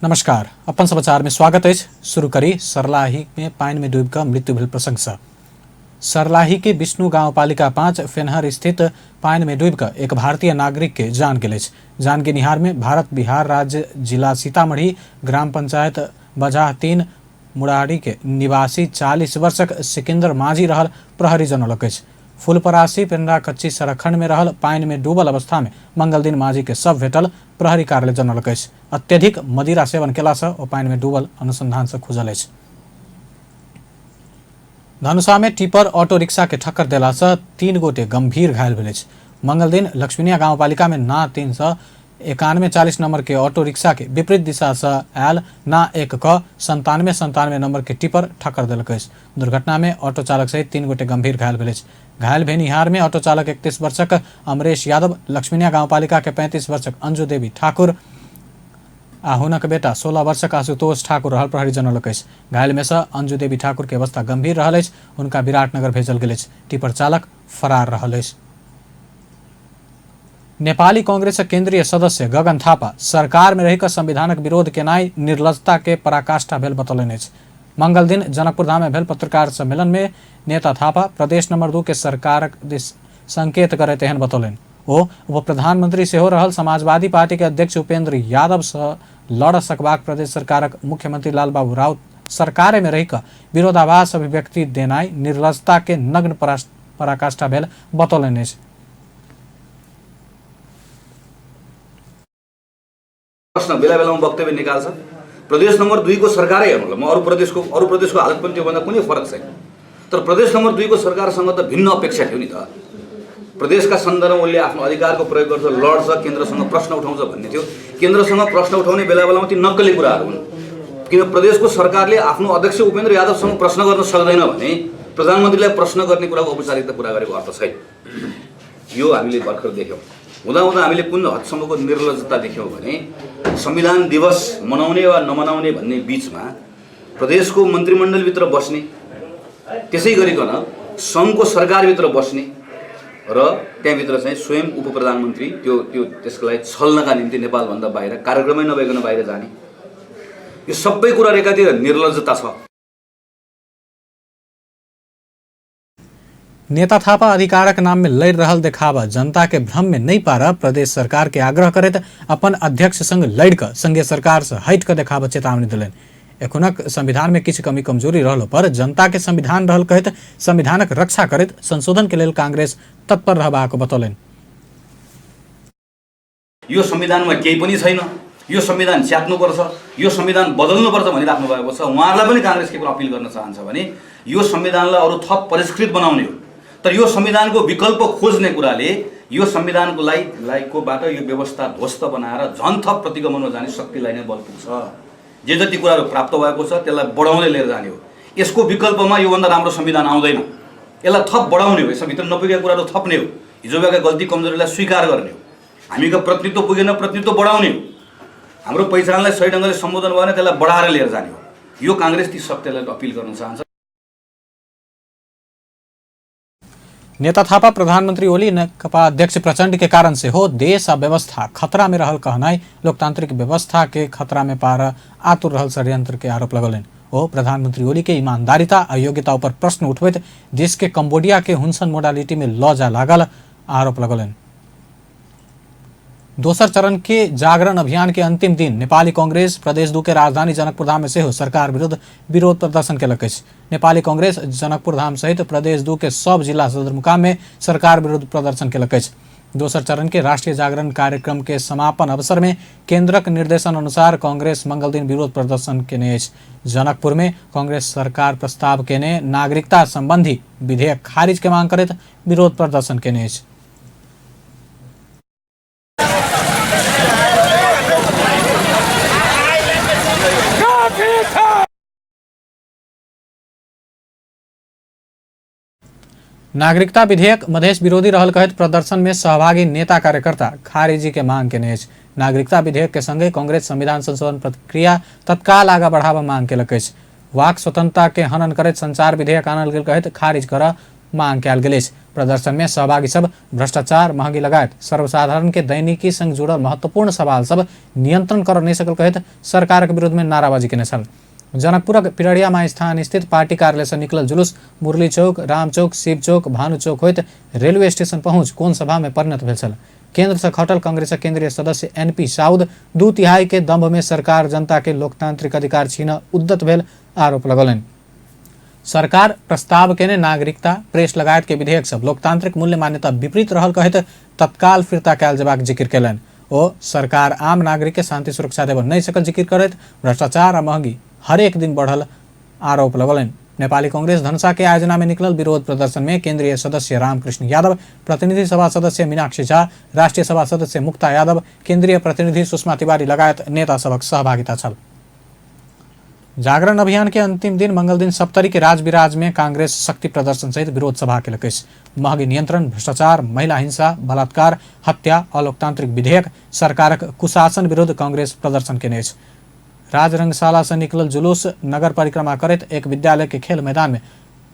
नमस्कार, अपन समाचार में स्वागत अछि। शुरू करी सरलाही में पानि में डूबि कऽ मृत्यु भेल प्रसंग सँ। सरलाही के विष्णु गांवपालिका 5 फेनहर स्थित पानि में डूबि कऽ एक भारतीय नागरिक के जान गेल अछि। जान गेनिहार में भारत बिहार राज्य जिला सीतामढ़ी ग्राम पंचायत बजाह 3 मुरारी के निवासी 40 वर्षक सिकंदर मांझी रहल प्रहरी जनौलक अछि। फुलपरासी पेंड्रा कच्ची सड़क खंड में रहल पानि में डूबल अवस्था में मंगल दिन मांझी के शव भेटल प्रहरी कार्यालय जनौलक अछि। अत्यधिक मदिरा सेवन केला सँ ओ पानि में डूबल अनुसंधान सँ खुजल अछि। धनुषा में टिपर ऑटो रिक्शा के ठक्कर देला सँ 3 गोटे गंभीर घायल भेल अछि। मंगल दिन लक्ष्मीनिया गांवपालिका में ना 391 40 नंबर के ऑटो रिक्शा के विपरीत दिशा से आयल ना 1 क 97 97 नंबर के टिपर ठक्कर देलक अछि। दुर्घटना में ऑटो चालक सहित 3 गोटे गंभीर घायल भेल अछि। घायल भेनिहार में ऑटो चालक 31 वर्षक अमरेश यादव, लक्ष्मीनिया गांवपालिका के 35 वर्षक अंजू देवी ठाकुर आ हुनक बेटा 16 वर्षक आशुतोष ठाकुर रहल प्रहरी जनौलक अछि। घायल में सँ अंजू देवी ठाकुर के अवस्था गंभीर रहल अछि। हुनका विराटनगर भेजल गेल अछि। टिपर चालक फरार रहल अछि। नेपाली कांग्रेसक केंद्रीय सदस्य गगन थापा सरकार में रहिकऽ संविधानक विरोध केनाइ निर्लजता के पराकाष्ठा भेल बतौलनि अछि। मंगल दिन जनकपुर धाम में भेल पत्रकार सम्मेलन में नेता थापा प्रदेश नंबर 2 के सरकारक दिस संकेत करैत एहन बतौलनि। ओ उप प्रधानमंत्री सेहो रहल समाजवादी पार्टी के अध्यक्ष उपेंद्र यादव सँ लड़ सकबाक प्रदेश सरकारक मुख्यमंत्री लालबाबू राउत सरकारे में रहिकऽ विरोधाभास अभिव्यक्ति देनाइ निर्लजता के नग्न पराकाष्ठा भेल बतौलनि अछि। प्रश्न बेला बेलामा वक्तव्य निकाल्छ। प्रदेश नम्बर 2 को सरकारै हेर्नु ल, म अरू प्रदेशको हालत पनि त्योभन्दा कुनै फरक छैन, तर प्रदेश नम्बर 2 को सरकारसँग त भिन्न अपेक्षा थियो नि त। प्रदेशका सन्दर्भमा उसले आफ्नो अधिकारको प्रयोग गर्छ, लड्छ, केन्द्रसँग प्रश्न उठाउँछ भन्ने थियो। केन्द्रसँग प्रश्न उठाउने बेला बेलामा ती नक्कली कुराहरू हुन्, किन प्रदेशको सरकारले आफ्नो अध्यक्ष उपेन्द्र यादवसँग प्रश्न गर्न सक्दैन भने प्रधानमन्त्रीलाई प्रश्न गर्ने कुराको औपचारिकता पुरा गरेको अर्थ छैन। यो हामीले भर्खर देख्यौँ। हुँदाहुँदा हामीले कुन हदसम्मको निर्लजता देख्यौँ भने संविधान दिवस मनाउने वा नमनाउने भन्ने बिचमा प्रदेशको मन्त्रीमण्डलभित्र बस्ने, त्यसै गरिकन सङ्घको सरकारभित्र बस्ने र त्यहाँभित्र चाहिँ स्वयं उप प्रधानमन्त्री त्यो त्यो त्यसको लागि छल्नका निम्ति नेपालभन्दा बाहिर कार्यक्रमै नभइकन बाहिर जाने, यो सबै कुरा एकातिर निर्लजता छ। नेता थापा अधिकारक नाम में लड़ि रहल देखावा जनता के भ्रम में नहीं पारा प्रदेश सरकार के आग्रह करैत अपन अध्यक्ष संग लड़ि कऽ संघीय सरकार से हटि कऽ देखावा चेतावनी देलनि। एखुनक संविधान में किछु कमी कमजोरी रहलो पर जनता के संविधान रहल कहैत संविधानक रक्षा करैत संशोधन के लेल कांग्रेस तत्पर रहबाक बतौलनि। यो संविधानमा केही पनि छैन, यो संविधान च्यात्नुपर्छ, यो संविधान बदल्नुपर्छ भनिराख्नु भएको छ। उहाँहरूलाई पनि काङ्ग्रेस के कुरा अपिल गर्न चाहन्छ भने यो संविधानलाई अरू थप परिष्कृत बनाउने हो, तर यो संविधानको विकल्प खोज्ने कुराले यो संविधानको लाइकोबाट यो व्यवस्था ध्वस्त बनाएर झन् थप प्रतिगमनमा जाने शक्तिलाई नै बल पुग्छ। जे जति कुराहरू प्राप्त भएको छ त्यसलाई बढाउँदै लिएर जाने हो। यसको विकल्पमा योभन्दा राम्रो संविधान आउँदैन, यसलाई थप बढाउने हो, यसमा नपुगेका कुराहरू थप्ने हो, हिजो भएका गल्ती कमजोरीलाई स्वीकार गर्ने हो, हामीको प्रतिनिधित्व पुगेन प्रतिनिधित्व बढाउने हो, हाम्रो पहिचानलाई सही ढङ्गले सम्बोधन भएन त्यसलाई बढाएर लिएर जाने हो। यो काङ्ग्रेस ती शक्तिलाई अपिल गर्न चाहन्छ। नेता थापा प्रधानमंत्री ओली नेकपा अध्यक्ष प्रचंड के कारण से हो देश आ व्यवस्था खतरा में रहल कहनाई लोकतांत्रिक व्यवस्था के खतरा में पार आतुर रहल षड्यंत्र के आरोप लगौलनि। ओ प्रधानमंत्री ओली के ईमानदारिता आ योग्यता ऊपर प्रश्न उठबैत देश के कंबोडिया के हुनसन मोडालिटी में ल जा लागल आरोप लगौलनि। दोसर चरण के जागरण अभियान के अंतिम दिन नेपाली कांग्रेस प्रदेश 2 के राजधानी जनकपुर धाम में सेहो सरकार विरुद्ध विरोध प्रदर्शन केलक अछि। नेपाली कांग्रेस जनकपुर धाम सहित प्रदेश 2 के सब जिला सदरमुकाम में सरकार विरुद्ध प्रदर्शन केलक अछि। दोसर चरण के राष्ट्रीय जागरण कार्यक्रम के समापन अवसर में केंद्रक निर्देशन अनुसार कांग्रेस मंगल दिन विरोध प्रदर्शन केने अछि। जनकपुर में कांग्रेस सरकार प्रस्ताव केने नागरिकता संबंधी विधेयक खारिज के मांग करैत विरोध प्रदर्शन केने अछि। नागरिकता विधेयक मधेश विरोधी रहल कहैत प्रदर्शन में सहभागी नेता कार्यकर्ता खारिजी के मांग केने अछि। नागरिकता विधेयक के संगे कांग्रेस संविधान संशोधन प्रक्रिया तत्काल आगा बढ़ावा मांग केलक अछि। वाक स्वतंत्रता के हनन करैत संचार विधेयक आनल गेल कहैत खारिज कर मांग कयल गेल अछि। प्रदर्शन में सहभागी सब भ्रष्टाचार, महंगी लगायत सर्वसाधारण के दैनिकी संग जुड़ल महत्वपूर्ण सवाल सब नियंत्रण कर नहीं सकल कहैत सरकार के विरोध में नाराबाजी केने छल। जनकपुरक पिरड़िया स्थान स्थित पार्टी कार्यालय से निकलल जुलूस मुरली चौक, राम चौक, शिव चौक, भानु चौक होइत रेलवे स्टेशन पहुंच कोन सभा में परिणत भेल छल। केंद्र से खटल कांग्रेसक केंद्रीय सदस्य एनपी साउद 2/3 के दंभ में सरकार जनता के लोकतांत्रिक अधिकार छीन उद्दत भेल आरोप लगौलनि। सरकार प्रस्ताव केने नागरिकता, प्रेस लगायत के विधेयक सब लोकतांत्रिक मूल्य मान्यता विपरीत रहल कहैत तत्काल फिर्ता कयल जेबाक जिक्र केलनि। ओ सरकार आम नागरिक के शांति सुरक्षा देबऽ नहि सकल जिक्र करैत भ्रष्टाचार आ महंगी हरेक दिन बढ़ल आरोप लगौलनि। नेपाली कांग्रेस धनुषा के आयोजना में निकलल विरोध प्रदर्शन में केंद्रीय सदस्य रामकृष्ण यादव, प्रतिनिधि सभा सदस्य मीनाक्षी झा, राष्ट्रीय सभा सदस्य मुक्ता यादव, केंद्रीय प्रतिनिधि सुषमा तिवारी लगायत नेता सभक सहभागिता छल। जागरण अभियान के अंतिम दिन मंगल दिन सप्तरी के राजविराज में कांग्रेस शक्ति प्रदर्शन सहित विरोध सभा केलक अछि। महगी नियंत्रण, भ्रष्टाचार, महिला हिंसा, बलात्कार, हत्या, अलोकतांत्रिक विधेयक, सरकारक कुशासन विरुद्ध कांग्रेस प्रदर्शन केने अछि। राजरंगशाला से निकलल जुलूस नगर परिक्रमा करैत एक विद्यालय के खेल मैदान में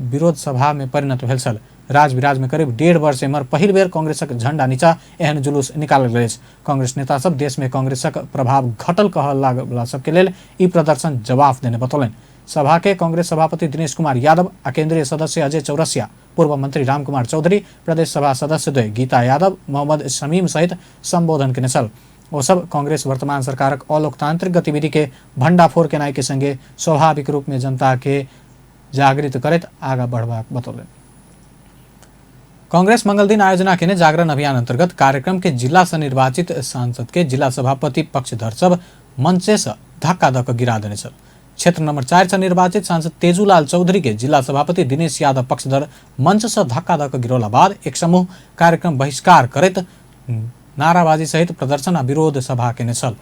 विरोध सभा में परिणत भेल छल। राजविराज में करीब 1.5 वर्ष एम्हर पहिल बेर कांग्रेसक झंडा नीचा एहन जुलूस निकालल गेल अछि। कांग्रेस नेता सब देश में कांग्रेसक प्रभाव घटल कहल लागला सबके लेल ई प्रदर्शन जवाफ देने बतौलनि। सभा के कांग्रेस सभापति दिनेश कुमार यादव आ केंद्रीय सदस्य अजय चौरसिया, पूर्व मंत्री रामकुमार चौधरी, प्रदेश सभा सदस्य द्वय गीता यादव, मोहम्मद शमीम सहित संबोधन केने छल। ओ सब कांग्रेस वर्तमान सरकारक अलोकतांत्रिक गतिविधि के भंडाफोड़ केनाइ के संगे स्वाभाविक रूप में जनता के जागृत करैत आगा बढ़बाक बतौलनि। कांग्रेस मंगल दिन आयोजना केने जागरण अभियान अंतर्गत कार्यक्रम के जिला से निर्वाचित सांसद के जिला सभापति पक्षधर सब मंचे से धक्का दऽ कऽ गिरा देने छल। क्षेत्र नंबर 4 से निर्वाचित सांसद तेजूलाल चौधरी के जिला सभापति दिनेश यादव पक्षधर मंच से धक्का दऽ कऽ गिरौला बाद एक समूह कार्यक्रम बहिष्कार करैत नाराबाजी सहित प्रदर्शन आ विरोध सभा केने छल।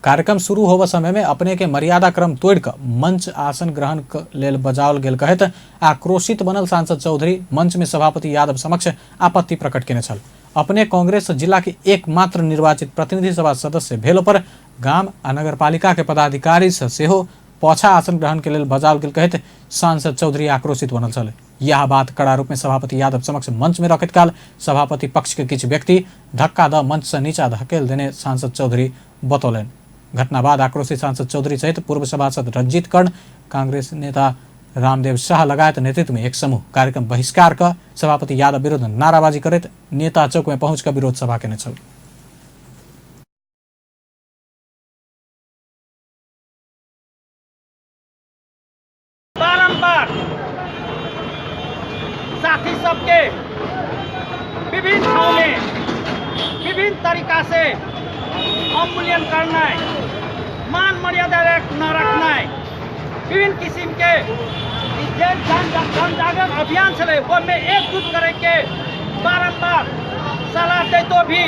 कार्यक्रम शुरू होबऽ समय में अपने के मर्यादा क्रम तोड़ कऽ मंच आसन ग्रहण लेल बजाओल गेल कहैत आक्रोशित बनल सांसद चौधरी मंच में सभापति यादव समक्ष आपत्ति प्रकट केने छल। अपने कांग्रेस जिला के एकमात्र निर्वाचित प्रतिनिधि सभा सदस्य भेलो पर गाम आ नगरपालिका के पदाधिकारी से सेहो पाछा आसन ग्रहण के लेल बजाओल गेल कहैत सांसद चौधरी आक्रोशित बनल छल। यह बात कड़ा रूप में सभापति यादव समक्ष मंच में रखैत काल सभापति पक्ष के किछु व्यक्ति धक्का दऽ मंच से नीचा धकेल देने सांसद चौधरी बतौलनि। घटना बाद आक्रोशित सांसद चौधरी सहित पूर्व सभासद रंजीत कर्ण, कांग्रेस नेता रामदेव शाह लगायत नेतृत्व में एक समूह कार्यक्रम बहिष्कार कऽ सभापति यादव विरुद्ध नाराबाजी करैत नेता चौक में पहुंच कऽ विरोध सभा केने छल। बारंबार साथी सबके विभिन्न ठाउँ में विभिन्न तरीका से अवमूल्यन करनाइ, मान मर्यादा नरखनाइ, विभिन्न किसिम के जे जनजागरण अभियान छलै ओहिमे एकजुट करैके बारंबार सलाह दैतो भी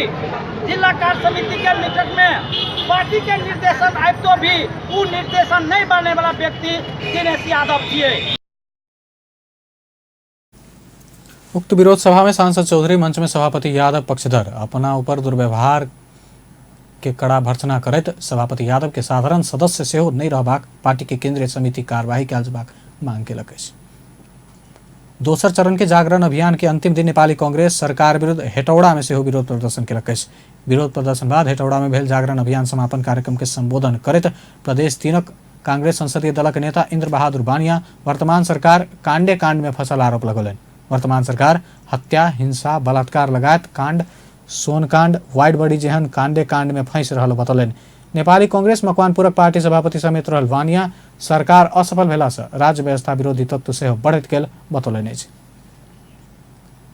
जिला कार्य समिति के बैठक में पार्टी के निर्देशन आबितो भी उ निर्देशन नहीं माने वाला व्यक्ति दिनेश यादव छियै। उक्त विरोध सभा में सांसद चौधरी मंच में सभापति यादव पक्षधर अपना ऊपर दुर्व्यवहार के कड़ा भर्त्सना करैत सभापति यादव के साधारण सदस्य सेहो नहि रहबाक पार्टी के केंद्रीय समिति कार्यवाही कयल जेबाक मांग केलक अछि। दोसर चरण के जागरण अभियान के अंतिम दिन नेपाली कांग्रेस सरकार विरुद्ध हेटौड़ा में सेहो विरोध प्रदर्शन केलक अछि। विरोध प्रदर्शन बाद हेटौड़ा में भेल जागरण अभियान समापन कार्यक्रम के संबोधन करैत प्रदेश 3 कांग्रेस संसदीय दलक नेता इंद्र बहादुर बानिया वर्तमान सरकार कांडे कांड में फसल आरोप लगौलनि। वर्तमान सरकार हत्या, हिंसा, बलात्कार लगायत कांड, सोनकांड, वाइड बॉडी जेहन कांडे कांड में फंसि रहल बतौलनि। नेपाली कांग्रेस मकवानपुरक पार्टी सभापति समेत रहल वानिया सरकार असफल भेलासँ राज्य व्यवस्था विरोधी तत्व सेहो बढ़ैत गेल बतौलनि अछि।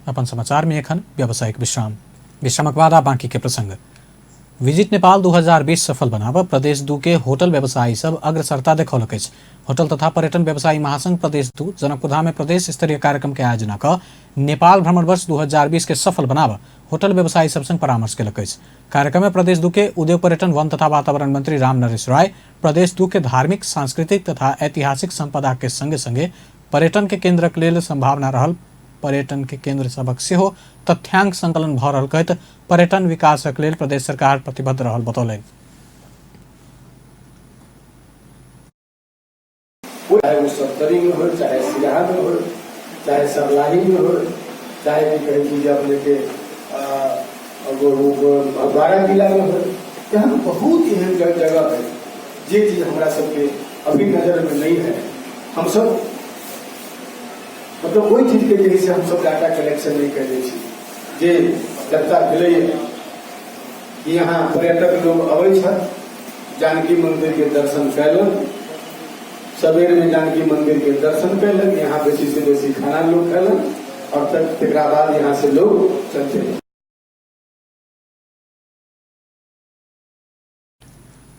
अपन समाचार में एखन व्यावसायिक विश्राम। विश्रामक बाद आ बाकी के प्रसंग। विजिट नेपाल 2020 सफल बनाबऽ प्रदेश 2 के होटल व्यवसायी सब अग्रसरता देखौलक अछि। होटल तथा पर्यटन व्यवसायी महासंघ प्रदेश 2 जनकपुरधाम में प्रदेश स्तरीय कार्यक्रम के आयोजना कऽ नेपाल भ्रमण वर्ष 2020 के सफल बनाबऽ होटल व्यवसायी सब संग परामर्श केलक अछि। कार्यक्रम में प्रदेश 2 के उद्योग, पर्यटन, वन तथा वातावरण मंत्री राम नरेश राय प्रदेश 2 के धार्मिक, सांस्कृतिक तथा ऐतिहासिक संपदा के संगे संगे पर्यटन के केंद्रक लेल संभावना रहल पर्यटन के केंद्र सभक सेहो तथ्यांक संकलन भऽ रहल कहैत पर्यटन विकासक लेल प्रदेश सरकार प्रतिबद्ध रहल बतौलनि। चाहे वो सप्तरी में हो, चाहे सिराहा में हो, चाहे सरलाही में हो, चाहे की कहै छी जे अपनेके बारा जिलामे होइ, एहन बहुत एहन जगह है जे चीज हमरा सबके अभी नजरमे नहीं है। हमसब मतलब ओहि चीजके जे है से हमसब डाटा कलेक्शन नहीं करै छी। जे चर्चा भेलैए कि यहाँ पर्यटक लोग अबै छथि, जानकी मंदिर के दर्शन कयलक, सवेर में जानकी मंदिर के दर्शन कयलक, यहाँ बेसी से बेसी खाना लोग खयलक और तक तकरा बाद यहाँ से लोग चलते।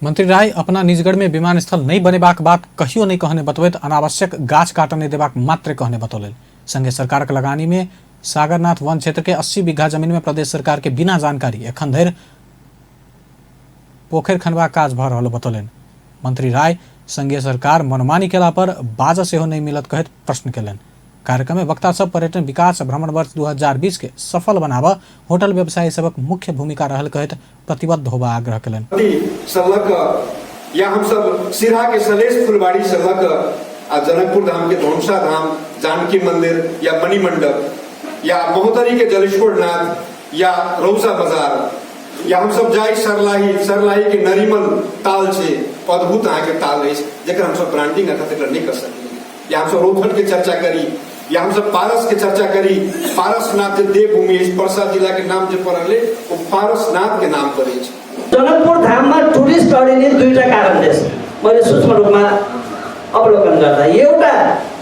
मंत्री राय अपना निजगढ़ में विमानस्थल नहीं बनेबाक बात कहियो नहीं कहने बतबैत अनावश्यक गाछ काटऽ नहि देबाक मात्र कहने बतौलनि। संगे सरकारक लगानी में सागरनाथ वन क्षेत्र के 80 बीघा जमीन में प्रदेश सरकार के बिना जानकारी एखन धरि पोखरि खनबाक काज भऽ रहल बतौलनि। मंत्री राय संघीय सरकार मनमानी केला पर बाजऽ सेहो नहि मिलत कहैत प्रश्न केलनि। कार्यक्रम में वक्ता सब पर्यटन विकास भ्रमण वर्ष 2020 के सफल बनाबऽ होटल व्यवसायी सबक मुख्य भूमिका रहल कहैत प्रतिबद्ध होबा आग्रह केलनि। सँ लऽ कऽ या हमसब सिरहाके सलेश फुलबाड़ी सँ लऽ कऽ आ जनकपुर धाम के धनुषा धाम, जानकी मंदिर या मणिमंडप या महोत्तरी के जलेश्वर नाथ या रौसा बाजार या हमसब जाइ सरलाही, सरलाही के नरीमल ताल छै, अद्भुत अहाँके ताल अछि जकर हमसब ब्रांडिंग अखन तक नहि कऽ सकलियै। या हमसब रौथन के चर्चा करी या हमसब पारस के चर्चा करी, पारसनाथ जे देवभूमि अछि, परसा जिला के नाम जे पड़ल अछि ओ पारसनाथ के नाम पर अछि। जनकपुर धाममा टुरिस्ट अडिने दुईटा कारण रहेछ मैले सूक्ष्म रूपमा अवलोकन गर्दा, एउटा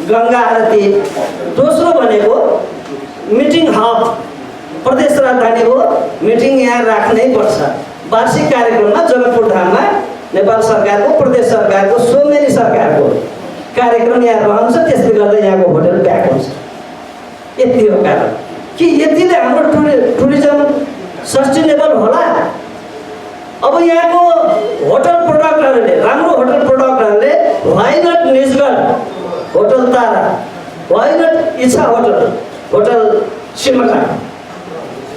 गङ्गा आरती, दोस्रो भनेको मिटिङ हब। प्रदेश राजधानी हो, मिटिङ यहाँ राख्नै पर्छ। वार्षिक कार्यक्रममा जनकपुर धाममा नेपाल सरकारको, प्रदेश सरकारको, सो मेनी सरकारको कार्यक्रम यहाँ रहन्छ, त्यसले गर्दा यहाँको होटल प्याक हुन्छ। यति हो कारण। कि यतिले हाम्रो टुरिज्म सस्टेनेबल होला? अब यहाँको होटल प्रोडक्टहरूले, राम्रो hotel प्रोडक्टहरूले why not Nijgadh hotel Tara, why not Ichha hotel, hotel Simta,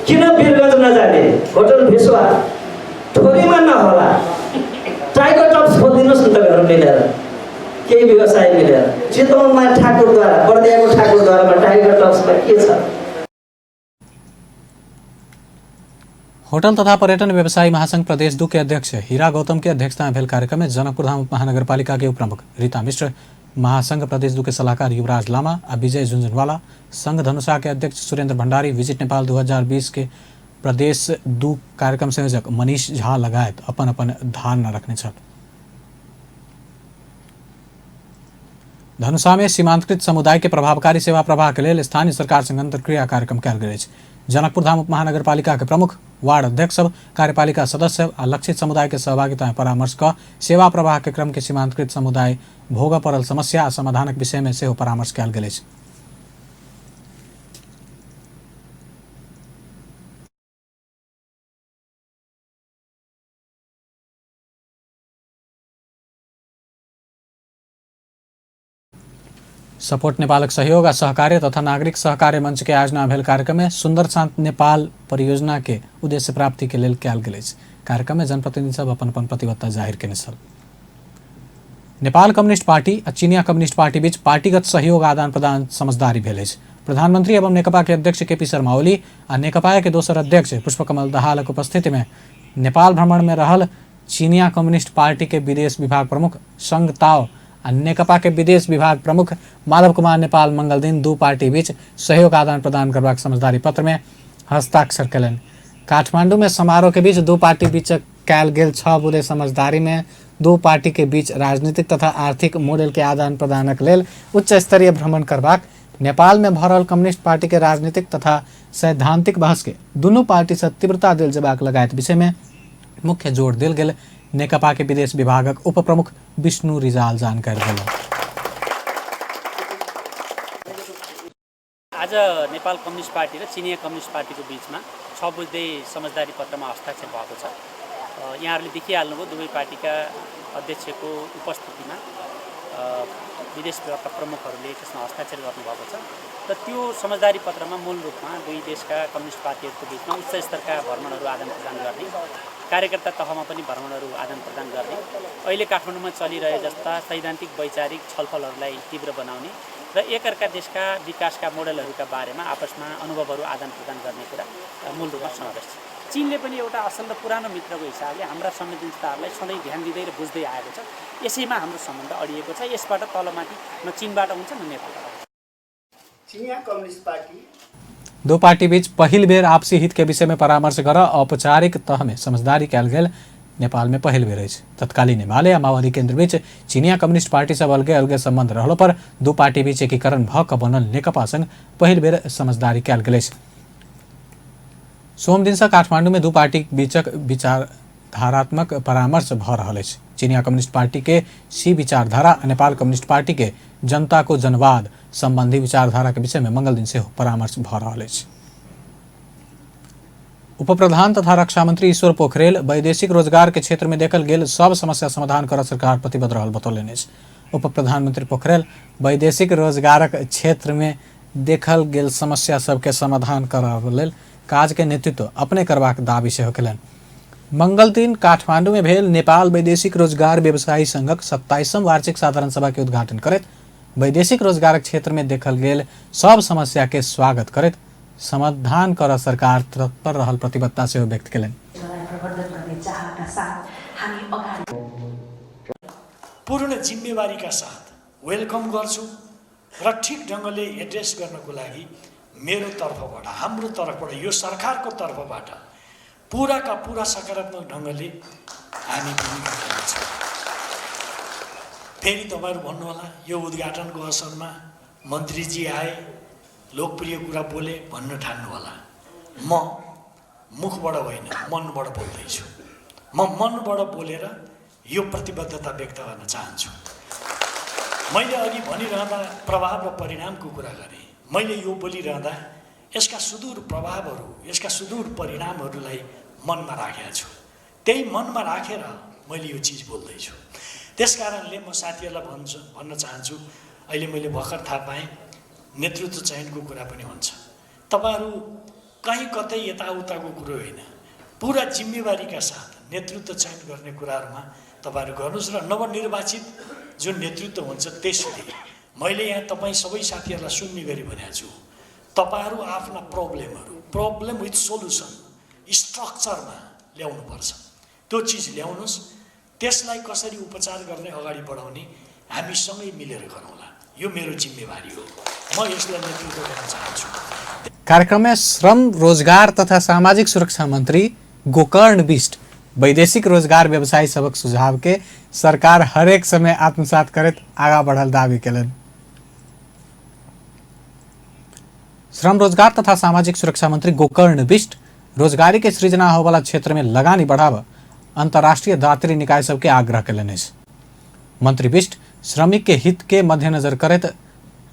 किन वीरगञ्ज नजाने होटल भिस्वा, ठोरीमा नहोला? टाइगर टप्स खोलिदिनुहोस् न तपाईँहरू मिलेर, केही व्यवसाय मिलेर। चितवनमा ठाकुरद्वारा, बर्दियाको ठाकुरद्वारामा टाइगर टप्समा के छ? होटल तथा पर्यटन व्यवसायी महासंघ प्रदेश 2 के अध्यक्ष हीरा गौतम के अध्यक्षता में भेल कार्यक्रम में जनकपुरधाम महानगरपालिका के उपप्रमुख रीता मिश्र, महासंघ प्रदेश 2 के सलाहकार युवराज लामा आ विजय झुंझुनवाला, संघ धनुषा के अध्यक्ष सुरेंद्र भंडारी, विजिट नेपाल 2020 के प्रदेश 2 कार्यक्रम संयोजक मनीष झा लगायत अपन अपन धारणा रखने छल। धनुषा में सीमांतकृत समुदाय के प्रभावकारी सेवा प्रवाह के लेल स्थानीय सरकार संग अंतर्क्रिया कार्यक्रम कयल गेल अछि। जनकपुर धाम उप महानगरपालिका के प्रमुख, वार्ड अध्यक्ष सब, कार्यपालिका सदस्य आ लक्षित समुदाय के सहभागिता में परामर्श क सेवा प्रवाह के क्रम के सीमांतकृत समुदाय भोगऽ पड़ल समस्या आ समाधानक विषय में सेहो परामर्श कयल गेल अछि। सपोर्ट नेपालक सहयोग आ सहकार्य तथा नागरिक सहकार्य मंच के आयोजना भेल कार्यक्रम में सुंदर शांत नेपाल परियोजना के उद्देश्य प्राप्ति के लेल कयल गेल अछि। कार्यक्रम में जनप्रतिनिधि सब अपन अपन प्रतिबद्धता जाहिर केने छल। नेपाल कम्युनिस्ट पार्टी आ चीनिया कम्युनिस्ट पार्टी बीच पार्टीगत सहयोग आदान प्रदान समझदारी भेल अछि। प्रधानमंत्री एवं नेकपा के अध्यक्ष केपी शर्मा ओली आ नेकपा के दोसर अध्यक्ष पुष्पकमल दाहालक उपस्थिति में नेपाल भ्रमण में रहल चीनिया कम्युनिस्ट पार्टी के विदेश विभाग प्रमुख संग ताओ आ नेकपा के विदेश विभाग प्रमुख माधव कुमार नेपाल मंगल दिन दू पार्टी बीच सहयोग आदान प्रदान करबाक समझदारी पत्र में हस्ताक्षर कयलनि। काठमांडू में समारोह के बीच दू पार्टी बीच कयल गेल 6 बुँदे समझदारी में दू पार्टी के बीच राजनीतिक तथा आर्थिक मॉडल के आदान प्रदानक लेल उच्च स्तरीय भ्रमण करबाक, नेपाल में भऽ रहल कम्युनिस्ट पार्टी के राजनीतिक तथा सैद्धांतिक बहस के दुनू पार्टी से तीव्रता देल जेबाक लगायत विषय में मुख्य जोर देल गेल नेकपा के विदेश विभागक उप प्रमुख विष्णु रिजाल जानकारी देलनि। आज नेपाल कम्युनिस्ट पार्टी र चिनिया कम्युनिस्ट पार्टीको बीचमा 6 बुँदे समझदारी पत्रमा हस्ताक्षर भएको छ। यहाँहरूले देखिहाल्नुभयो, दुवै पार्टीका अध्यक्षको उपस्थितिमा विदेश विभागका प्रमुखहरूले त्यसमा हस्ताक्षर गर्नुभएको छ र त्यो समझदारी पत्रमा मूल रूपमा दुई देशका कम्युनिस्ट पार्टीहरूको बीचमा उच्च स्तरका भ्रमणहरू आदान प्रदान गर्ने, कार्यकर्ता तहमा पनि भ्रमणहरू आदान प्रदान गर्ने, अहिले काठमाडौँमा चलिरहे जस्ता सैद्धान्तिक वैचारिक छलफलहरूलाई तीव्र बनाउने र एकअर्का देशका विकासका मोडलहरूका बारेमा आपसमा अनुभवहरू आदान प्रदान गर्ने कुरा मूल रूपमा समावेश छ। चीनले पनि एउटा असल र पुरानो मित्रको हिसाबले हाम्रा संवेदनशीलताहरूलाई सधैँ ध्यान दिँदै र बुझ्दै आएको छ। यसैमा हाम्रो सम्बन्ध अडिएको छ। यसबाट तलमाथि न चीनबाट हुन्छ न नेपालबाट हुन्छ। चिनिया कम्युनिस्ट पार्टी दो पार्टी बीच पहिल बेर आपसी हित के विषय में परामर्श कर औपचारिक तह में समझदारी कयल गेल नेपाल में पहिल बेर अछि। तत्कालीन एमाले आ माओवादी केंद्र बीच चीनिया कम्युनिस्ट पार्टी सब अलगे अलगे संबंध रहलो पर दू पार्टी बीच एकीकरण भ क बनल नेकपा संग पहिल बेर समझदारी कयल गेल अछि। सोम दिन से काठमांडू में दू पार्टी बीचक विचारधारात्मक परामर्श भ रहल अछि। चीनिया कम्युनिस्ट पार्टी के सी विचारधारा आ नेपाल कम्युनिस्ट पार्टी के जनता को जनवाद संबंधी विचारधारा के विषय में मंगल दिन सेहो परामर्श भ रहल अछि। उपप्रधान तथा रक्षा मंत्री ईश्वर पोखरेल वैदेशिक रोजगार के क्षेत्र में देखल गेल सब समस्या समाधान कर सरकार प्रतिबद्ध रहल बतौलनि अछि। उप प्रधानमंत्री पोखरेल वैदेशिक रोजगारक क्षेत्र में देखल गेल समस्या सबके समाधान करब लेल काज के नेतृत्व अपने करबाक दावी सेहो केलनि। मंगल दिन काठमांडू में भेल नेपाल वैदेशिक रोजगार व्यवसायी संघक 27म वार्षिक साधारण सभा के उद्घाटन करैत वैदेशिक रोजगारक क्षेत्र में देखल गेल सब समस्या के स्वागत करैत समाधान कर सरकार तत्पर रहल प्रतिबद्धता सेहो व्यक्त केलनि। पूर्ण जिम्मेवारीका साथ welcome गर्छु र ठिक ढङ्गले एड्रेस गर्नको लागि मेरो तर्फबाट, हाम्रो तर्फबाट, यो सरकारको तर्फबाट पुराका पुरा सकारात्मक ढङ्गले हामी भूमिका खेल्नेछौँ। फेरि तपाईँहरू भन्नुहोला यो उद्घाटनको अवसरमा मन्त्रीजी आए, लोकप्रिय कुरा बोले भन्न ठान्नुहोला। म मुखबाट होइन, मनबाट बोल्दैछु। म मनबाट बोलेर यो प्रतिबद्धता व्यक्त गर्न चाहन्छु। मैले अघि भनिरहँदा प्रभाव र परिणामको कुरा गरेँ। मैले यो बोलिरहँदा यसका सुदूर प्रभावहरू, यसका सुदूर परिणामहरूलाई मनमा राखेको छु। त्यही मनमा राखेर मैले यो चिज बोल्दैछु। त्यस कारणले म साथीहरूलाई भन्न चाहन्छु, अहिले मैले भर्खर थाहा पाएँ नेतृत्व चयनको कुरा पनि हुन्छ। तपाईँहरू कहीँ कतै यताउताको कुरो होइन, पुरा जिम्मेवारीका साथ नेतृत्व चयन गर्ने कुराहरूमा तपाईँहरू गर्नुहोस् र नवनिर्वाचित जुन नेतृत्व हुन्छ त्यसले, मैले यहाँ तपाईँ सबै साथीहरूलाई सुन्ने गरी भनेको छु, तपाईँहरू आफ्ना प्रब्लमहरू प्रब्लम विथ सोल्युसन स्ट्रक्चरमा ल्याउनुपर्छ। त्यो चिज ल्याउनुहोस्, त्यसलाई कसरी उपचार गर्ने, अगाडि बढाउने हामी सँगै मिलेर गरौँला। यो मेरो जिम्मेवारी हो, म यसलाई नेतृत्व गर्न चाहन्छु। कार्यक्रम में श्रम रोजगार तथा सामाजिक सुरक्षा मंत्री गोकर्ण बिष्ट वैदेशिक रोजगार व्यवसायी सबक सुझाव के सरकार हरेक समय आत्मसात करैत आगा बढ़ल दावी केलनि। श्रम रोजगार तथा सामाजिक सुरक्षा मंत्री गोकर्ण बिष्ट रोजगारी के सृजना होवाला क्षेत्र में लगानी बढ़ाव अंतर्राष्ट्रीय दात्री निकाय सबके आग्रह केलनि अछि। मंत्री बिष्ट श्रमिक के हित के मध्यनजर करैत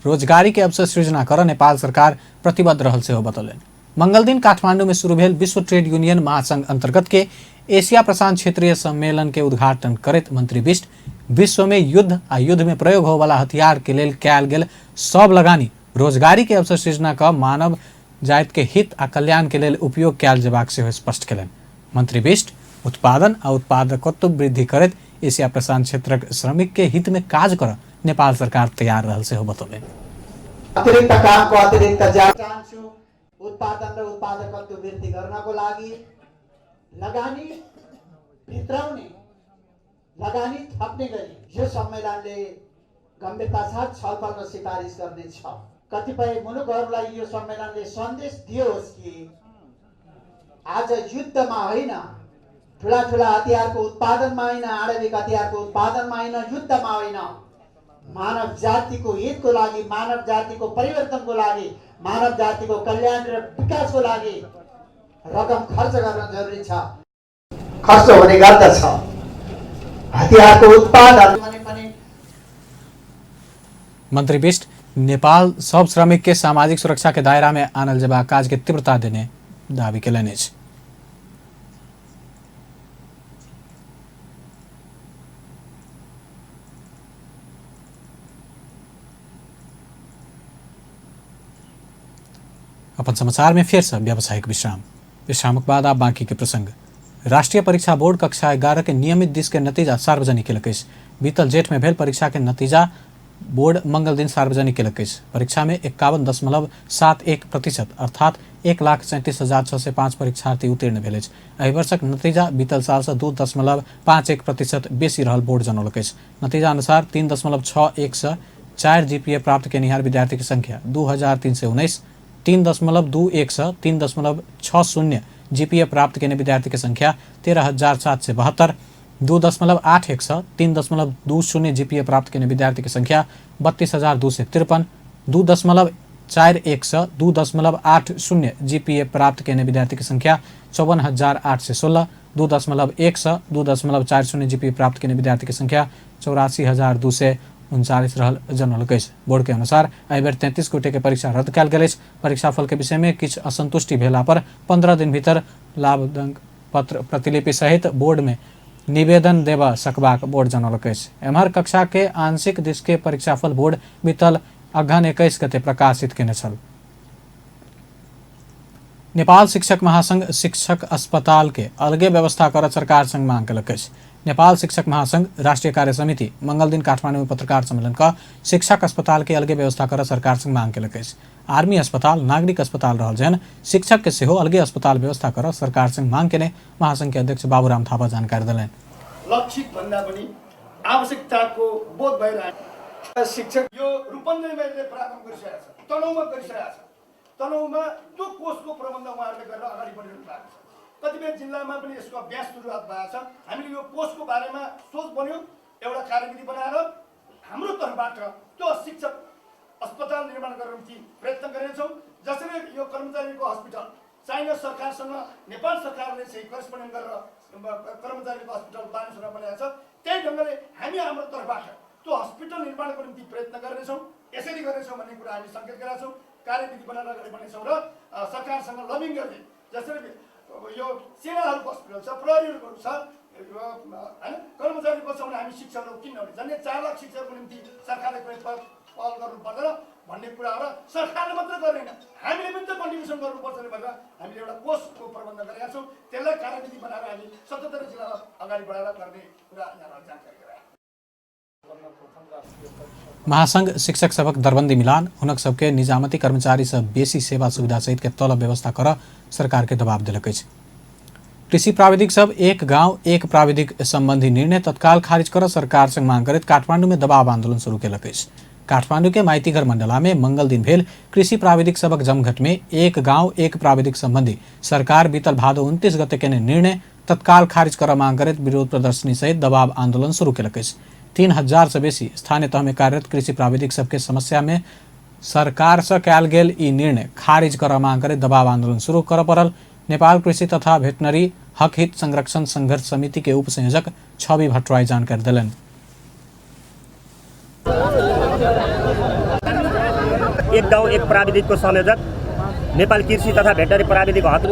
रोजगारी के अवसर सृजना कर नेपाल सरकार प्रतिबद्ध रहल सेहो बतौलनि। मंगल दिन काठमांडू में शुरू भेल विश्व ट्रेड यूनियन महासंघ अंतर्गत के एशिया प्रशांत क्षेत्रीय सम्मेलन के उद्घाटन करैत मंत्री बिष्ट विश्व में युद्ध आ युद्ध में प्रयोग होवाला हथियार के लेल कयल गेल सब लगानी रोजगारी के अवसर सृजना क मानव जाति के हित आ कल्याण के लेल उपयोग कयल जेबाक सेहो स्पष्ट केलनि। मंत्री बिष्ट उत्पादन आ उत्पादकत्व वृद्धि करैत एशिया प्रशांत क्षेत्रक श्रमिक के हित में काज कर नेपाल सरकार तैयार रहल सेहो बतौलनि। अतिरिक्त कामको अतिरिक्त चाहन्छु उत्पादन र उत्पादकत्व वृद्धि गर्नको लागि लगानी भित्राउने, लगानी थप्ने गरी यो सम्मेलनले गम्भीरता साथ छलफल र सिफारिस गर्नेछ। कतिपय मुलुकहरूलाई यो सम्मेलनले सन्देश दियोस् कि आज युद्धमा होइन, ठुला ठुला हतियारको उत्पादनमा होइन, आणविक हतियारको उत्पादनमा होइन, युद्धमा होइन, मानव जातिको हितको लागि, मानव जातिको परिवर्तनको लागि, मानव जातिको कल्याण र विकासको लागि रकम खर्च गर्न जरुरी छ। खर्च हुने गर्दछ हतियारको उत्पादन पनि। मंत्री बिष्ट नेपाल सब श्रमिक के सामाजिक सुरक्षा के दायरा में आनल जेबाक काज के तीव्रता देने दावी केलनि अछि। अपन समाचार में फिर से व्यावसायिक विश्राम। विश्रामक बाद आप बाकी के प्रसंग। राष्ट्रीय परीक्षा बोर्ड कक्षा 11 के नियमित दिस के नतीजा सार्वजनिक केलक अछि। बीतल जेठ में भेल परीक्षा के नतीजा बोर्ड मंगल दिन सार्वजनिक केलक अछि। परीक्षा में 51.71% अर्थात 1,37,605 परीक्षार्थी उत्तीर्ण भेल अछि। एहि वर्षक नतीजा बीतल साल से 2.51% बेसी रहल बोर्ड जनौलक अछि। नतीजा अनुसार 3.61 से 4 जीपीए प्राप्त केनिहार विद्यार्थी के संख्या 2,319, 3.21 से 3.60 जीपीए प्राप्त केने विद्यार्थी के संख्या 13,772, 2.81 से 3.20 जीपीए प्राप्त केने विद्यार्थी के संख्या 32,253, 2.41 से 2.80 जीपीए प्राप्त केने विद्यार्थी के संख्या 54,816, 2.1 से 2.40 जीपीए प्राप्त केने विद्यार्थी के संख्या 84,239 रहल जनौलक अछि। बोर्ड के अनुसार एहि बेर 33 गोटे के परीक्षा रद्द कयल गेल अछि। परीक्षाफल के विषय में किछु असंतुष्टि भेला पर 15 दिन भीतर लाभदंक पत्र प्रतिलिपि सहित बोर्ड में निवेदन देबऽ सकबाक बोर्ड जनौलक अछि। एम्हर कक्षा के आंशिक दिश के परीक्षाफल बोर्ड बीतल अगहन 21 गते प्रकाशित केने छल। नेपाल शिक्षक महासंघ शिक्षक अस्पताल के अलगे व्यवस्था करऽ सरकार संग मांग केलक अछि। नेपाल शिक्षक महासंघ राष्ट्रीय कार्य समिति मंगल दिन काठमांडू में पत्रकार सम्मेलन कऽ शिक्षक अस्पताल के अलगे व्यवस्था करऽ सरकार संग मांग केलक अछि। आर्मी अस्पताल नागरिक अस्पताल रहल जेहन शिक्षक के सेहो अलगे अस्पताल व्यवस्था करऽ सरकार संग मांग केने महासंघ के अध्यक्ष बाबूराम थापा जानकारी देलनि। लक्षित भन्दा पनि आवश्यकताको बोध भइरहेको शिक्षक यो रूपन्देहीले प्रारम्भ गरिसकेको छ, तनहुँमा गरिसकेको छ। तनहुँमा त्यो कोषको प्रबन्ध उहाँहरूले गरेर अगाडि बढिरहनु भएको छ। कतिपय जिल्लामा पनि यसको अभ्यास सुरुवात भएको छ। हामीले यो कोषको बारेमा सोच बन्यो, एउटा कार्यविधि बनाएर हाम्रो तर्फबाट त्यो शिक्षक अस्पताल निर्माण गर्न निम्ति प्रयत्न गर्नेछौँ। जसरी यो कर्मचारीको हस्पिटल चाइना सरकारसँग नेपाल सरकारले चाहिँ करेस्पोन्डेन्ट गरेर कर्मचारीको हस्पिटल बानेश्वरमा बनाएको छ, त्यही ढङ्गले हामी हाम्रो तर्फबाट त्यो हस्पिटल निर्माणको निम्ति प्रयत्न गर्नेछौँ, यसरी गर्नेछौँ भन्ने कुरा हामी सङ्केत गरेका छौँ। कार्यविधि बनाएर अगाडि बढ्नेछौँ र सरकारसँग लबिङ गर्दै जसरी यो सेनाहरूको हस्पिटल छ, प्रहरीहरूको छ, होइन, कर्मचारीको छ भने हामी शिक्षकहरू किन नहुने? झन्डै 4 लाख शिक्षकको निम्ति सरकारले कुनै पहल गर्नु पर्दैन भन्ने कुरा हो र सरकारले मात्र गर्दैन, हामीले पनि त कन्ट्रिब्युसन गर्नुपर्छ भनेर हामीले एउटा कोषको प्रबन्ध गरेका छौँ। त्यसलाई कार्यविधि बनाएर हामी 77 जिल्लामा अगाडि बढाएर गर्ने कुरा यहाँलाई जानकारी गराएँ। महासंघ शिक्षक सभक दरबन्दी मिलान हुनक सबके निजामती कर्मचारी से बेसी सेवा सुविधा सहित के तलब व्यवस्था कर सरकार के दबाव देलक अछि। कृषि प्राविधिक सब एक गांव एक प्राविधिक संबंधी निर्णय तत्काल खारिज कर सरकार संग मांग करैत काठमांडू में दबाव आंदोलन शुरू केलक अछि। काठमांडू के माइतीघर मंडला में मंगल दिन भेल कृषि प्राविधिक सबक जमघट में एक गांव एक प्राविधिक संबंधी सरकार बीतल भादो 29 गते केने निर्णय तत्काल खारिज कर मांग करैत विरोध प्रदर्शनी सहित दबाव आंदोलन शुरू केलक अछि। 3000 से बेसी स्थानीय तह में कार्यरत कृषि प्राविधिक सबके समस्या में सरकार से कयल गेल ई निर्णय खारिज कर मांग करैत दबाव आंदोलन शुरू कर पड़ल। नेपाल कृषि तथा भेटनरी हक हित संरक्षण संघर्ष समिति के उप संयोजक छवि भट्टराई जानकारी देलनि। एक गाउँ एक प्राविधिकको संयोजक नेपाल कृषि तथा भेटनरी प्राविधिक हक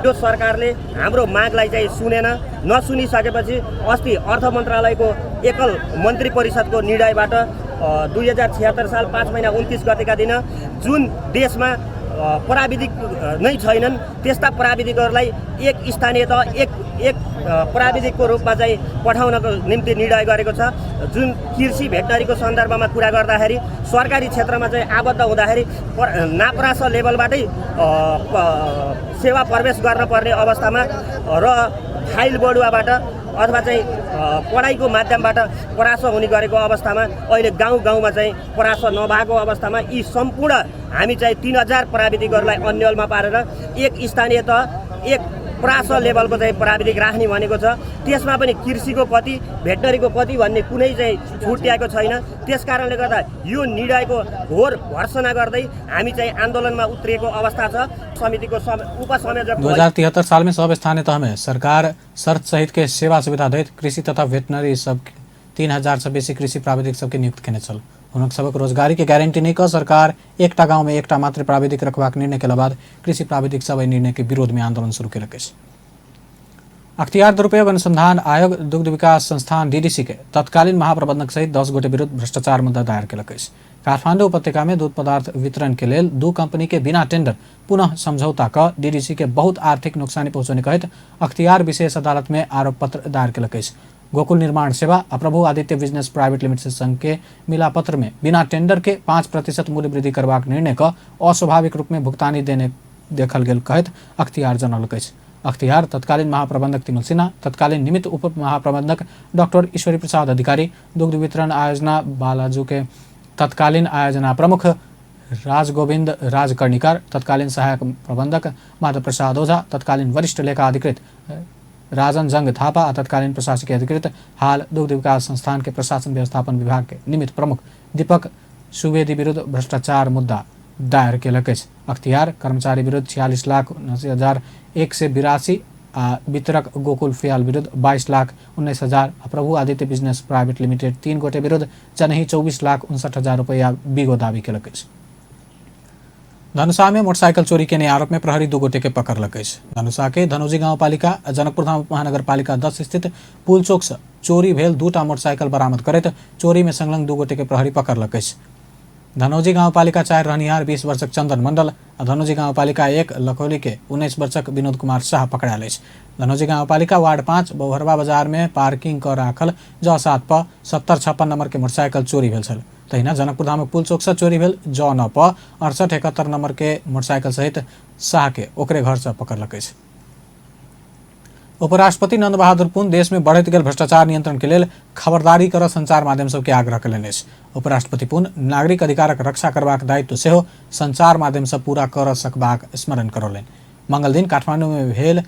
यो सरकारले हाम्रो मागलाई चाहिँ सुनेन। नसुनिसकेपछि अस्ति अर्थ मन्त्रालयको एकल मन्त्री परिषदको निर्णयबाट 2076 साल 5 महिना 29 गतेका दिन जुन देशमा प्राविधिक नै छैनन् त्यस्ता प्राविधिकहरूलाई एक स्थानीय तह एक एक प्राविधिकको रूपमा चाहिँ पठाउनको निम्ति निर्णय गरेको छ। जुन कृषि भेटनरीको सन्दर्भमा कुरा गर्दाखेरि सरकारी क्षेत्रमा चाहिँ आबद्ध हुँदाखेरि नाप्रास लेभलबाटै सेवा प्रवेश गर्नुपर्ने अवस्थामा र फाइल बढुवाबाट अथवा चाहिँ पढाइको माध्यमबाट परास हुने गरेको अवस्थामा अहिले गाउँ गाउँमा चाहिँ परास नभएको अवस्थामा यी सम्पूर्ण हामी चाहिँ 3000 प्राविधिकहरूलाई अन्यलमा पारेर एक स्थानीय तह एक परास लेभलको चाहिँ प्राविधिक राख्ने भनेको छ। त्यसमा पनि कृषिको कति भेटनरीको कति भन्ने कुनै चाहिँ छुट्याएको छैन। त्यस कारणले गर्दा यो निर्णयको घोर भर्सना गर्दै हामी चाहिँ आन्दोलनमा उत्रिएको अवस्था छ। समितिको उपसंयोजक 2073 साल में सब स्थानीय तह में सरकार शर्त सहित के सेवा सुविधा दैत कृषि तथा भेटनरी सब 3000 से बेसी कृषि प्राविधिक सबके नियुक्त केने छल। हुनक सबक रोजगारी के गारंटी नहीं क सरकार एकटा गांव में एकटा मात्र प्राविधिक रखबाक निर्णय के बाद कृषि प्राविधिक सब एहि निर्णय के विरोध में आंदोलन शुरू केलक अछि। अख्तियार दुरुपयोग अनुसंधान आयोग दुग्ध विकास संस्थान डीडीसी के तत्कालीन महाप्रबंधक सहित 10 गोटे विरुद्ध भ्रष्टाचार मुद्दा दायर केलक अछि। काठमांडू उपत्यका में दूध पदार्थ वितरण के लेल 2 कंपनी के बिना टेंडर पुनः समझौता क डीडीसी के बहुत आर्थिक नुकसानी पहुंचौने कहैत अख्तियार विशेष अदालत में आरोप पत्र दायर केलक अछि। गोकुल निर्माण सेवा आ प्रभु आदित्य बिजनेस प्राइवेट लिमिटेड संघ के मिलापत्र में बिना टेंडर के 5% मूल्य वृद्धि करबाक निर्णय क अस्वाभाविक रूप में भुगतानी देने देखल गेल कहैत अख्तियार जनौलक अछि। अख्तियार तत्कालीन महाप्रबंधक तिमल सिन्हा, तत्कालीन निमित्त उप महाप्रबंधक डॉक्टर ईश्वरी प्रसाद अधिकारी, दुग्ध वितरण आयोजना बालाजू के तत्कालीन आयोजना प्रमुख राजगोविंद राजकर्णिकार, तत्कालीन सहायक प्रबंधक माधव प्रसाद ओझा, तत्कालीन वरिष्ठ लेखा अधिकृत राजन जंग थापा आ तत्कालीन प्रशासकीय अधिकृत हाल दुग्ध विकास संस्थान के प्रशासन व्यवस्थापन विभाग के निमित्त प्रमुख दीपक सुवेदी विरुद्ध भ्रष्टाचार मुद्दा दायर केलक अछि। अख्तियार कर्मचारी विरुद्ध 46,79,182 आ वितरक गोकुल फियाल विरुद्ध 22,19,000 आ प्रभु आदित्य बिजनेस प्राइवेट लिमिटेड 3 गोटे विरुद्ध चनही 24,59,000 रुपैया बीगो दावी केलक अछि। धनुषा में मोटरसाइकिल चोरी केने आरोप में प्रहरी 2 गोटे के पकड़लक अछि। धनुषा के धनौजी गाउँपालिका आ जनकपुरधाम महानगरपालिका 10 स्थित पुल चौक से चोरी भेल 2टा मोटरसाइकिल बरामद करैत चोरी में संलग्न 2 गोटे के प्रहरी पकड़लक अछि। धनौजी गाउँपालिका 4 रहनिहार 20 वर्षक चंदन मंडल आ धनौजी गाउँपालिका 1 लखौली के 19 वर्षक विनोद कुमार शाह पकड़ायल अछि। धनौजी गाउँपालिका वार्ड 5 बौहरवा बाजार में पार्किंग क राखल ज 7 प 7056 नंबर के मोटरसाइकिल चोरी भेल छल। तहिना जनकपुरधामक पुल चौक से चोरी भेल ज 9 प 6871 नंबर के मोटरसाइकिल सहित शाह के ओकरे घर से पकड़लक अछि। उपराष्ट्रपति नंद बहादुर पुन देश में बढ़ैत गेल भ्रष्टाचार नियंत्रण के लेल खबरदारी कर संचार माध्यम सबके आग्रह कयलनि अछि। उपराष्ट्रपति पुन नागरिक अधिकारक रक्षा करबाक दायित्व सेहो संचार माध्यम से पूरा कर सकबाक स्मरण करौलनि। मंगल दिन काठमांडू में भेल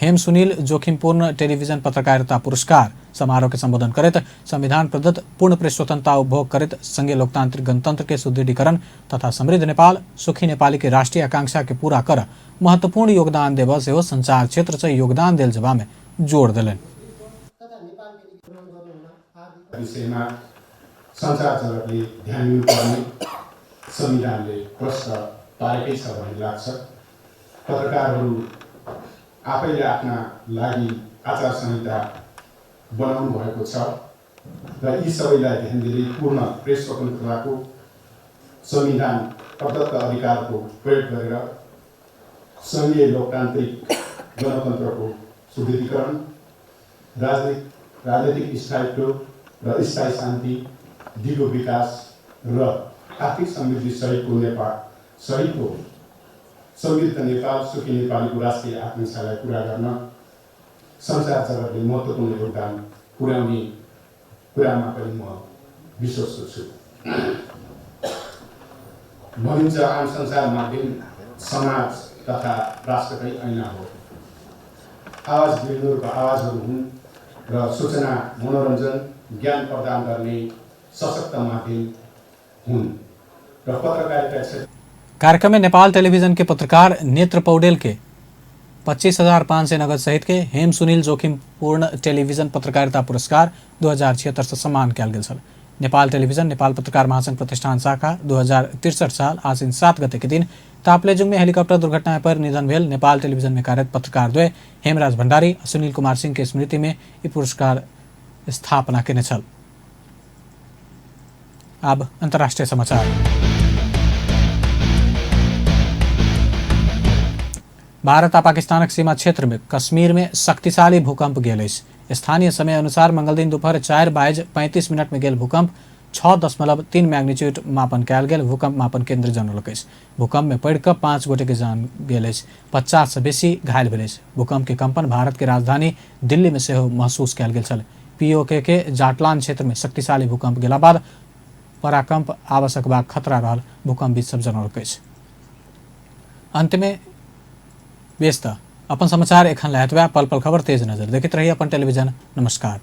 हेम सुनील जोखिमपूर्ण टेलीविजन पत्रकारिता पुरस्कार समारोह के संबोधन करैत संविधान प्रदत्त पूर्ण प्रेस स्वतंत्रता उपभोग करैत संघीय लोकतांत्रिक गणतंत्र के सुदृढ़ीकरण तथा समृद्ध नेपाल सुखी नेपाली के राष्ट्रीय आकांक्षा के पूरा कर महत्वपूर्ण योगदान देबऽ सेहो संचार क्षेत्र से योगदान देल जबा में जोर देलनि। विषयमा संचार जगतले ध्यान दिनुपर्ने संविधानले प्रश्न पारेकै छ भन्ने लाग्छ। पत्रकारहरू आफैले आफ्ना लागि आचार संहिता बनाउनु भएको छ र यी सबैलाई ध्यान दिँदै पूर्ण प्रेस स्वतन्त्रताको संविधान प्रदत्त अधिकारको प्रयोग गरेर सङ्घीय लोकतान्त्रिक गणतन्त्रको सुदृढीकरण, राजनीतिक स्थायित्व र स्थायी शान्ति, दिगो विकास र आर्थिक समृद्धि सहितको नेपाल सहितको समृद्ध नेपाल सुखी नेपालीको राष्ट्रिय आकांक्षालाई पुरा गर्न संचार जगतले महत्त्वपूर्ण योगदान पुर्याउने कुरामा पनि म विश्वस्त छु। भनिन्छ आम संचार माध्यम समाज तथा राष्ट्रकै ऐना हो। आवाज बिर्नुहरूको आवाजहरू हुन् र सूचना, मनोरञ्जन, ज्ञान प्रदान गर्ने सशक्त माध्यम हुन् र पत्रकारिता क्षेत्र। कार्यक्रम में नेपाल टेलीविजन के पत्रकार नेत्र पौडेल के 25,500 नगद सहित के हेम सुनील जोखिमपूर्ण टेलीविजन पत्रकारिता पुरस्कार 2076 से सम्मान कयल गेल छल। नेपाल टेलीविजन नेपाल पत्रकार महासंघ प्रतिष्ठान शाखा 2063 साल आश्विन 7 गते के दिन ताप्लेजुङ में हेलीकॉप्टर दुर्घटना पर निधन भेल नेपाल टेलीविजन में कार्यरत पत्रकार द्वय हेमराज भण्डारी आ सुनील कुमार सिंह के स्मृति में ई पुरस्कार स्थापना केने छल। अब अंतर्राष्ट्रीय समाचार। भारत आ पाकिस्तानक सीमा क्षेत्र में कश्मीर में शक्तिशाली भूकंप गेल अछि। स्थानीय समय अनुसार मंगलदिन दोपहर 4:35 में गेल भूकंप 6.3 मैग्नीट्यूड मापन कयल गेल भूकंप मापन केंद्र जनौलक अछि। भूकंप में पड़ि कऽ 5 गोटे के जान गेल अछि, 50 से बेसी घायल भेल अछि। भूकंप के कंपन भारत के राजधानी दिल्ली में सेहो महसूस कयल गेल छल। पीओके के जाटलान क्षेत्र में शक्तिशाली भूकंप गेला बाद पराकंप आबऽ सकबाक खतरा रहल भूकंपविद सब जनौलक अछि। अंत में व्यस्त अपन समाचार एखन लए एतबे। पल पल खबर तेज नजर देखैत रही अपन टेलीविजन। नमस्कार।